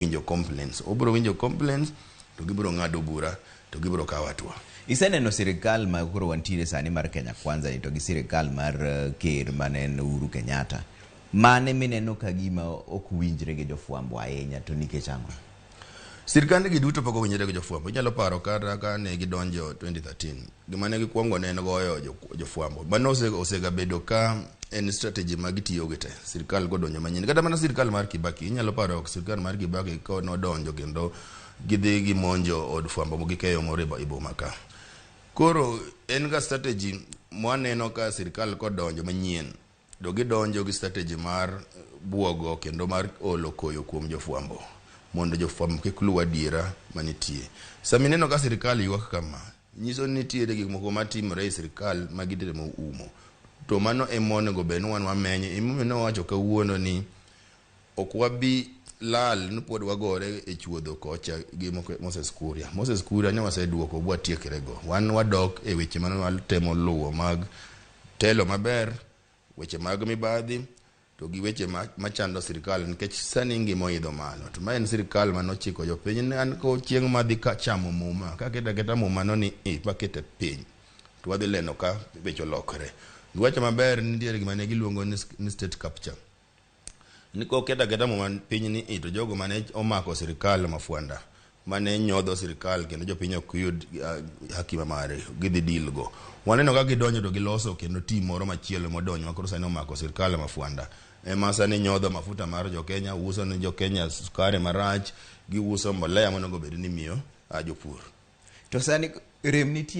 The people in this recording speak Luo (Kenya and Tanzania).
Winjo complaints, obiro winjo complaints to gibiro ng'ado bura to gibiro kawo hatua. Iseneno sirikal ma koro wantiere sani mar Kenya Kwanza ni to gi sirikal mar ker mane en Uhuru Kenyatta. Mane mineno ka gima ok winjre gi jofwambo ahinya, to nikech ang'o? Sirkande gi duto pok owinjore gi jofwambo. Inyalo paro kata ka ne gidonjo 2013, gima ne gikwongo ne en goyo jofwambo. Mano osegabedo ka en strategy ma gitiyo gi te sirkal kodonjo manyien. Kata mana sirkal mar Kibaki, inyalo paro sirkal mar Kibaki ka nodonjo kendo gidhi gimonjo od fwambo gikeyo moro e boma ka. Koro en ga strategy mwaneno ka sirkal kodonjo manyien to gidonjo gi strategy mar buogo kendo mar olo koyo kuom jofwambo mondo jofwambo kik luw adiera manitie. Sama ineno ka sirkal ywak kama, nyiso ni nitiere gik moko matimore e sirkal ma gitemo umo. To mano ema onego bed ni wan wamenyo. Emomiyo ne wawacho kawuono ni ok wabi lal ni pod wagore e chuodho kocha gi Moses Kuria. Moses Kuria ne waseduoko bwatiekre go. Wan wadok e weche mane watemo luwo mag telo maber, weche mag mibadhi to gi weche machando sirkal, nikech sani ngima oidho malo. To ma en sirkal manochiko jopiny ni an ko chieng' madhi ka chamo muma, kaketa aketa muma no ni i makete piny to wadhi neno ka weche olokre. Giwacho maber ni nitiere gima ne giluongo ni state capture. Ni koketa aketa muma piny ni i to jogo mane omako sirkal mafwanda mane nyodho sirkal kendo jopiny ok yud haki mare gidhi deal go. Waneno ka gidonjo to giloso kendo team moro machielo modonjo ma koro sani omako sirkal mafwanda. Ema sani nyodho mafuta mar jokenya, uso ne jokenya sukari marach, giuso mbolea monego bed ni imiyo jopur. To sani rem nitie.